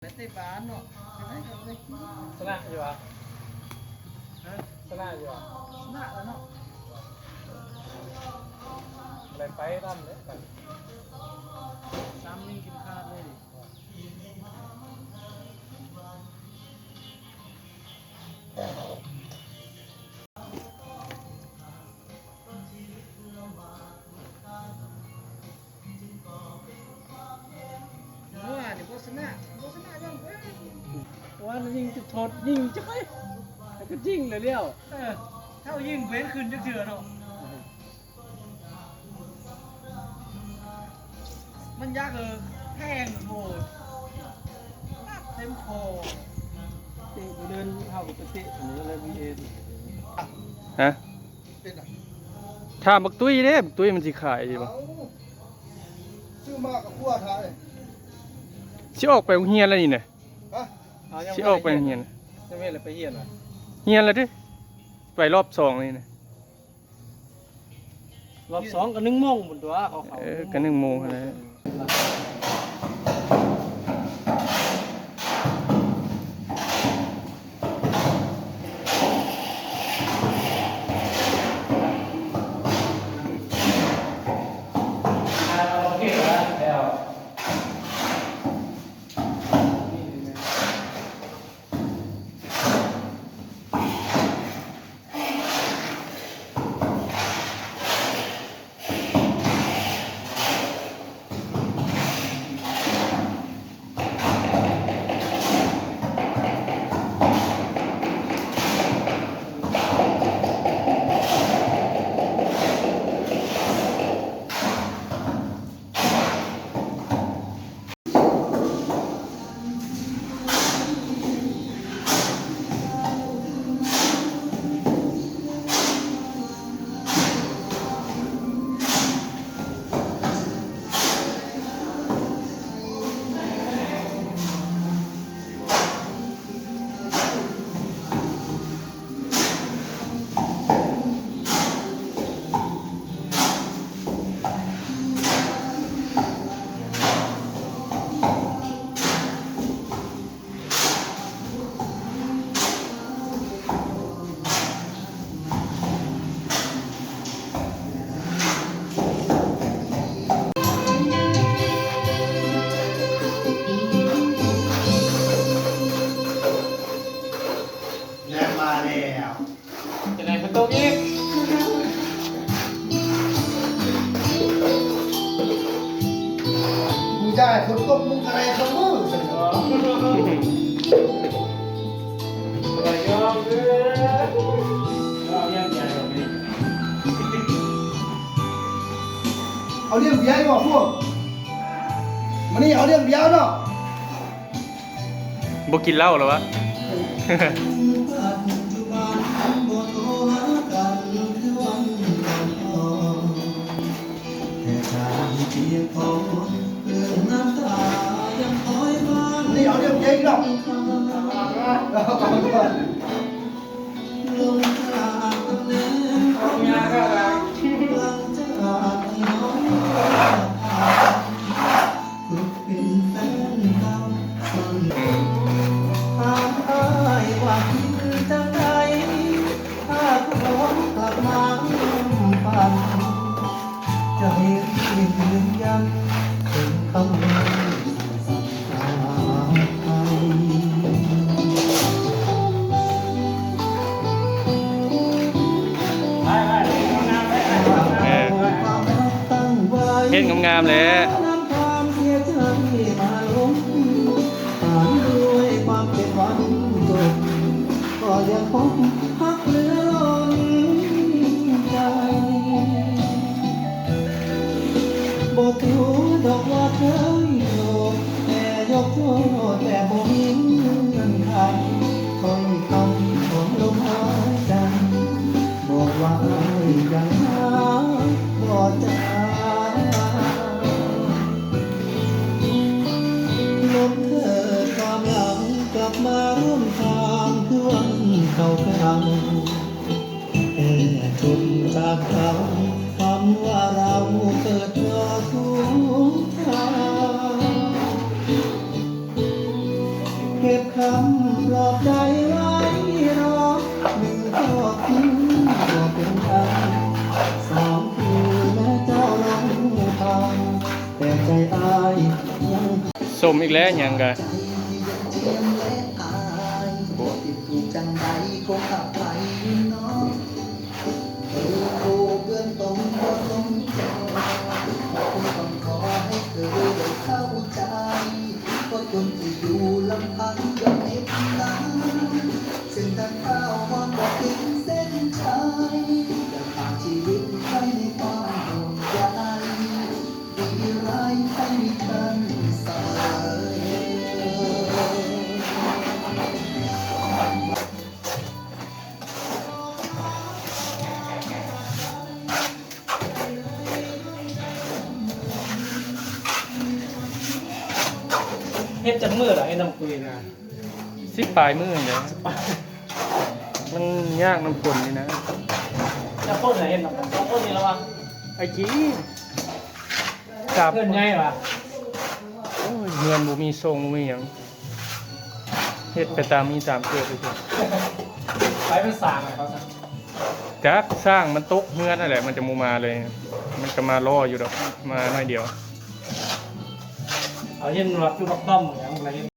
ແຕ່ບ້ານເນາະ ຊະນະຢູ່ຫວາ? ຮະ? ຊະນະຢູ່ຫວາ? ຊະນະແລ້ວເນາະ ໄດ້ໄປນຳເດ້ ສາມໜຶ່ງກິນຂາດເລີຍ. ວ່າຍິງຈະທົດ ຍິງຈັກໄປ ແລ້ວກໍຍິງແລ້ວ ເອີ ເຮົາຍິງບໍ່ເຫັນຂຶ້ນຈັກເທື່ອເນາະ. ມັນຢາກ ເອີ ແພງໂພດ ເຕັມຄໍ ເຕະບໍ່ເດີນ ເຮົາກໍໄປເຕະອັນນີ້ແລ້ວ ວີເອ ຮະ? ເປັນຫຍັງ? ຖາມບັກຕຸ້ຍເດ້ ບັກຕຸ້ຍມັນຊິຂາຍຢູ່ບໍ່? ເອົ້າ ຊື້ມາກໍຄົວຂາຍ ຊິອອກໄປໂຮງຮຽນແລ້ວນີ້ນະ. ຮະ? ເອົາ ຍັງ ຊິອອກໄປໂຮງຮຽນ ຍັງບໍ່ໄດ້ຮຽນ ໄປຮຽນຫວາ? ຮຽນແລ້ວເດ້ ໄປຮອບສອງນີ້ນະ. ຮອບສອງກໍໜຶ່ງໂມງພຸ້ນຕົວະ ເຂົາເຂົ້າ ເອີ ກໍໜຶ່ງໂມງຫັ້ນແຫຼະ. ແລ້ວມາແລ້ວ ຈະໄດ້ຝົນຕົກອີກ. ມຶງຢ່າໃຫ້ຝົນຕົກ ມຶງກໍໄດ້ເຄື່ອງມືຊັ້ນເນາະ. ເອົາລ້ຽງເບຍບໍ່ພວກ? ມື້ນີ້ເອົາລ້ຽງເບຍເນາະ. ບໍ່ກິນເຫຼົ້າແລ້ວວະ? ນີ້ເອົາເລື່ອງເກັ່ງເນາະ. ເປັນແຟນເກົ່າ ຫາກອ້າຍວ່າຄິດຈັ່ງໃດ ຖ້າຂໍກັບມາຮ່ວມຝັນ ໃຈຢືນຢັນເປັນຄຳ ເອີ ເຮັດງາມໆແຫຼະ. ບໍ່ຮູ້ດອກວ່າເຄີຍໂທດ ແຕ່ຍົກໂທດແບບບໍ່ມີເງື່ອນໄຂ ຖ້ອຍຄຳຂອງລົມຫາຍໃຈ ບອກວ່າອ້າຍຍັງຫາບໍ່ຈາ ລົມເທີດຄວາມຫຼັງກັບມາຮ່ວມທາງຄືວັນເກົ່າໆ ແຕ່ຈົນຈາກເຂົາ ຄຳວ່າເຮົາເກີດລໍທຸກທາງ. ເກັບຄຳປລອບໃຈໄວ້ລໍ ໜຶ່ງກໍຄືບໍ່ເປັນອັນ ສອງຄືແມ່ເຈົ້າລົງທາງ ແຕ່ໃຈອ້າຍຍັງ ສົ້ມອີກແລ້ວ ຫຍັງກະ ໃຈທີ່ຍັງຈຽມແລະອາຍ ບໍ່ຕິດຖືກຈັ່ງໃດຄົງກັບໄປຢູ່ນໍ ເອີ ໂອ້ ເບື້ອງຕົງບໍ່ສົມເຈົ້າ ຄົງຕ້ອງຂໍໃຫ້ເທີໄດ້ເຂົ້າໃຈ ເພາະຄົນທີ່ຢູ່ລຳພັງກໍເຈັບໜັກ ເສັ້ນທາງກ້າວມາບໍ່ເຫັນເສັ້ນໄທ ຢາກຜ່ານຊີວິດໄປໃນຄວາມຫ່ວງໃຍ ທີ່ຮ້າຍໄປໃນຄັ້ງສະເໝີ. ເຮັດຈັກມື້ລະ ເຮັດນ້ຳກຸຍນະ? ສິບປາຍມື້ແຫຼະ ສິບປາຍ ມັນຍາກນ້ຳກົນນີ້ນະ ຈັກຄົນລະເຮັດນຳກັນ ສອງຄົນນີ້ລະວະ ໄອ້ຈີ່ ກັບ ເຮືອນໃຫຍ່ວະ ໂອ້ຍ ເຮືອນບໍ່ມີຊົງບໍ່ມີຫຍັງ ເຮັດໄປຕາມມີຕາມເກີດ ໃຜມັນສ້າງໃຫ້ເຂົາຊັ້ນ? ຈັກ ຊ່າງມັນຕົກເຮືອນຫັ້ນແຫຼະ ມັນຈະບໍ່ມາເລີຍ ມັນກະມາລໍຢູ່ດອກ ມາໜ້ອຍດຽວ ເອົາເຫັນວ່າຄືບັກຕ້ອມຫຍັງລະເຮັດ